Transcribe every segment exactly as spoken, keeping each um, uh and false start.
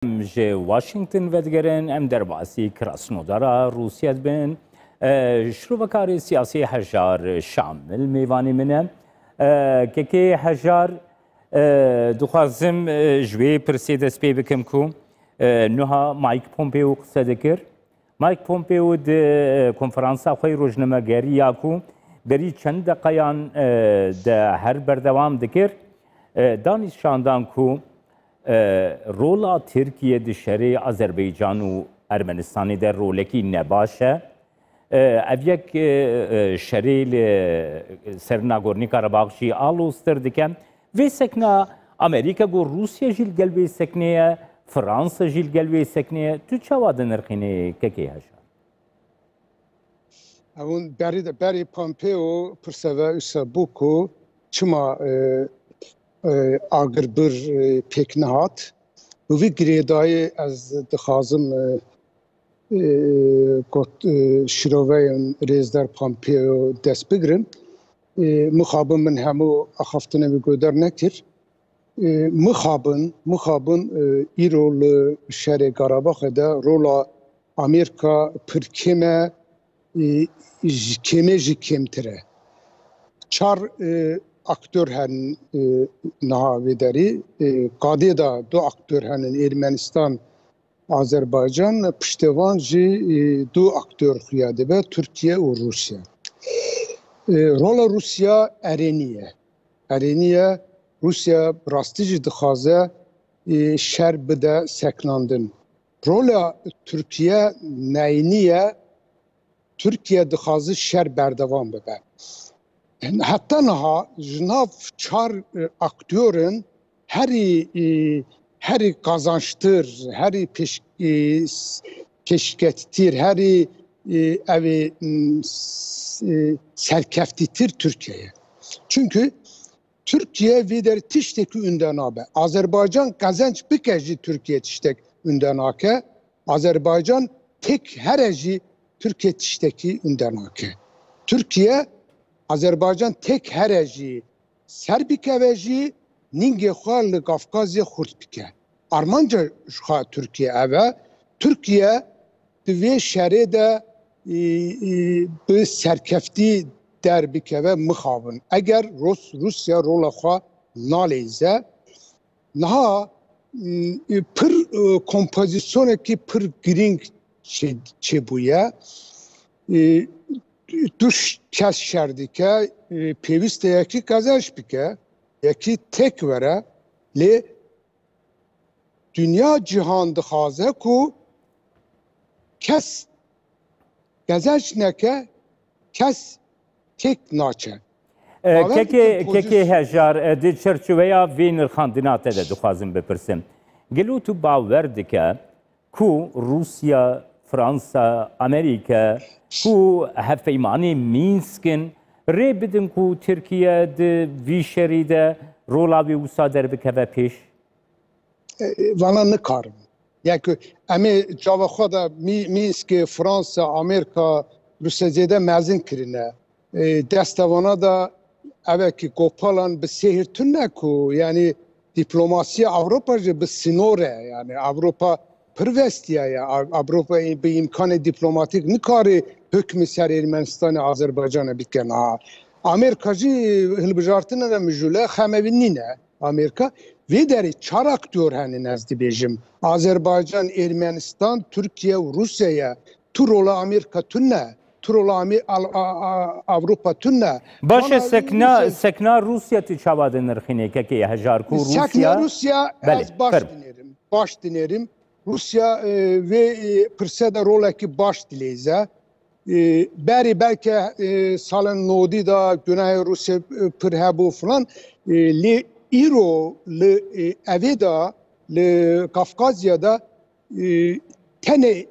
Em ji Washington vedigerin, em derbasî Krasnodara Rûsya dibin. E, şirovekarê siyasî Hejar Şamil mêvanê min e. E, kekê Hejar, e, dixwazim, e, ji wê pirsê dest pê bikim ku, e, nuha Mike Pompeo qise dikir. Mike Pompeo di, e, konferansa xwe yê rojnamegerî ya ku berî çend deqeyan, e, de her berdewam dikir, e, da nîşandan ku, e, rola Tirkiye di şerê Azerbaycan û Ermenistanê de rolekî nebaş e. E, ev yek, e, e, şerê li ser Nagorno-Karabakh jî aloztir dike. Vê sekna Amerîka ku Rûsya jî li gel vê seknê ye, Fransa jî li gel vê seknê ye. Tu çawa dinirxînî kekê Hejar? Ew berî de, berî Pompeo pirse ve wisa bû ku çima, e, e, agirbir, e, pêk nehat. Bi vî girêdayî ez dixwazim, e, e, got, e, şiroveyên rêzdar Pompeo dest bigirin. E, mixabin min hemû axaftinê wî guhdar nekir. E, mixabin, mixabin, e, îro li şerê Qarabaxê de rola Amerîka pir kêm e, e, ji kêmê jî kêmtir e. Çar, e, aktor henin, e, niha vê derî. E, qadê de du aktor henin, Ermenistan, Azerbaycan, piştê van jî, e, du aktor xuya dibe, Tirkiye û Rûsya. E, rola Rûsya erênî ye. Erênî ye. Rûsya bi rastî jî dixwaze, e, şer bide seknandin. Rola Tirkiye neyînî ye. Tirkiye dixwaze şer berdewam bibe. Heta niha ji nav çar, e, aktorin herî, e, herî qazançtir, herî pêş-, e, s-, pêşketîtir, herî, e, ev ê, m, s-, e, serkeftîtir Tirkiye ye. Çunku Tirkiye vê derê tiştekî winde nabe. Azerbaycan qezenç bike jî Tirkiye tiştek winde nake. Azerbaycan têk here jî Tirkiye tiştekî winde nake. Tirkiye, Azerbaycan têk here jî ser bikeve jî nîngê xwe li Kafkazê xurt bike. Armanca ji xwe Tirkiye ev e. Tirkiye di vê şerê de, e, e, bi serkeftî derbikeve mixabin. Eger Rus-, Rûsya rola xwe naleyze, niha, e, pir, e, kompozisyonekî pir girîng çê-, çêbûye. E, du ş-, kes şer dike, e, pêwîst e yekî qezenç bike, yekî têk were, lê dinya cîhan dixwaze ku kes qezenç neke, kes têk naçe. E, Bawer kekê, dikim kekê pozîs- Hejar, e, di çerçeveya vê nirxandina te de dixwazim bipirsim. Gelo tu bawer dike ku Rûsya, Fransa, Amerîka, ku hevpeymanê Mînsk in, rê bidin ku Tirkiye di vî şerî de rola wê wisa derbikeve pêş? E, e, vana nikarin. Yani ku em ê çava xwe de Mî-, Mînskê, Fransa, Amerîka, Rûsya zêde mezin kirine. E, destevana de evekî kopalan bi sêhir tune ku, yani, diplomasiya Ewropa jî bi sînor e. Yani Ewropa pir vestiya ye. Ev-, Ewropa bi îmkanê diplomatîk nikare hukmî ser Ermenistanê, Azerbaycanê bike niha. Amerîka jî hilbijartinê de mijûle xem evî nîne. Amerîka, vê derê çar aktor henin ez dibêjim. Azerbaycan, Ermenistan, Tirkiye û Rûsya ye. Tu rola Amerîka tune, tu rola Amê-, Al-, a-, a-, Ewropa tune. Baş e, Bana sekna, Rûsya sekna Rûsya tu çawa dinirxînê kekê Hejar ku Sekna Rûsya Rûsya Belê, ez baş ferm. dinêrim, baş dinêrim. Rûsya, e, vê, e, pirse de rolekî baş dileyze. E, berê belke, e, salên nodî de gunehê Rûsya, e, pir hebû filan. E, lê îro li, e, evê de, li Kafkazya de, e, tenê,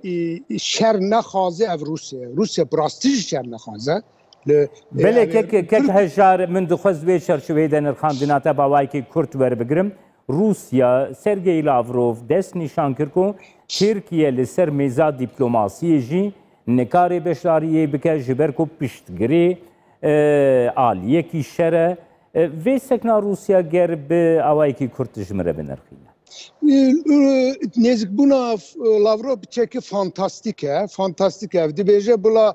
e, şer nexwaze ev Rûsya ye. Rûsya bi rastî jî şer nexwaze. Li, e, Belê ev kek, kek Tirk- Hejar, min dixwest vê çerçeveyê de nirxandina te bi awayekî kurt werbigirim. Rûsya, Sergey Lavrov dest nîşan kir ku Tirkiye li ser mêza diplomasiyê jî nikare beşdariyê bike, ji ber ku piştgirê, e, aliyekî şer e. E, vê sekna Rûsya ger bi awayekî kurt ji min re binirxîne. E, e, Nêzikbûna, e, Lavrov biçekî fantastîk e. Fantastîk e. Ev dibêje bila,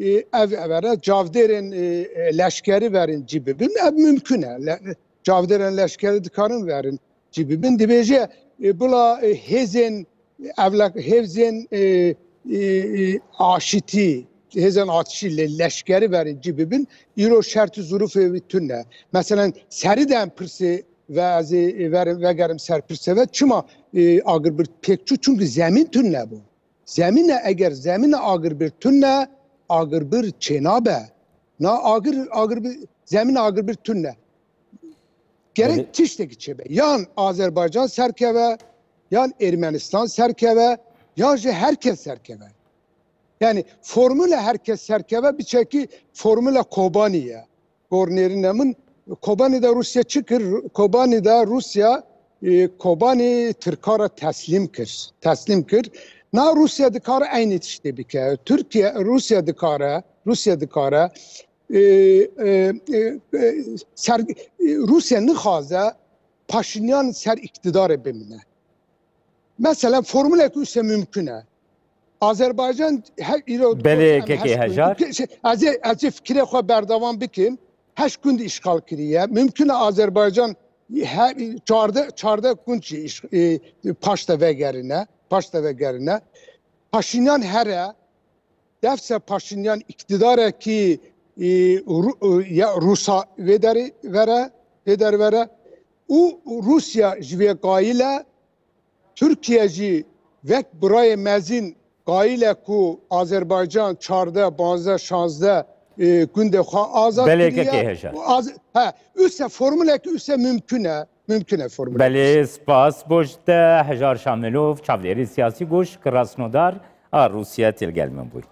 e, ev, ev ere çavdêrên, e, e, leşkerî verin cî bibin. Ev mimkun e. Le-, çavdêrên leşkerî dikarin verin cî bibin. Dibêje, e, bila, e, hêzên, evlek-, hêzên, e, e, e, aşitî, hêzên atişî le-, leşkerî verin cî bibin. Îro şert û zirûfê wî tune. Meselen, serî de em pirsê ve ez ê verim, vegerim ser pirsê ve. Çima, e, agirbir pêk çû? Çunku zemîn tune bû. Zemîne, eger zemîne agirbir tune, agirbir çênabe. Na agir, agirbir, zemîne agirbir tune. Gerek Belê. tiştekî çêbe. Yan Azerbaycan serkeve, yan Ermenistan serkeve, yan jî her kes serkeve. Yani formula her kes serkeve biçekî formula Kobanî ye. Gor nêrîne min, Kobanî de Rûsya çi kir? Kobanî de Rûsya, e, Kobanî Tirka re teslîm kir. Teslîm kir. Na Rûsya dikare eynî tiştê bike. Tirkiye, Rûsya dikare, Rûsya dikare, e, e, e, e, ser, e, Rûsya nixwaze Paşinyan ser îktidarê bimîne. Mesela formulek wise mümkün e. Azerbaycan her îro Belê, em kekê heş Hejar. Gund, şey, ez ê, ez ê fikirê xwe berdewam bikim. Heş gund îşgal kiriye. Mümkün e Azerbaycan her çardeh, çardeh gund jî îş-, e, paşte vegerine, paşte vegerine. Paşinyan here, defse Paşinyan îktidarekî, e, Ru-, e, ya Rûsa vê derê vere, vê derê vere. Û Rûsya ji vê qayîl e, Tirkiye jî wek birayê mezin qayîl e ku Azerbaycan çardeh, panzdeh, şazdeh, e, gundê xwe azad Belê, kiriye. kekê Hejar. Û az-, he, üse formulek üse mümkün e. Mümkün e formulek. Belê, spas bo ji te Hejar Şamilov, çavdêrê siyasî goş, krasnodar a Rûsya têl gel min bûy.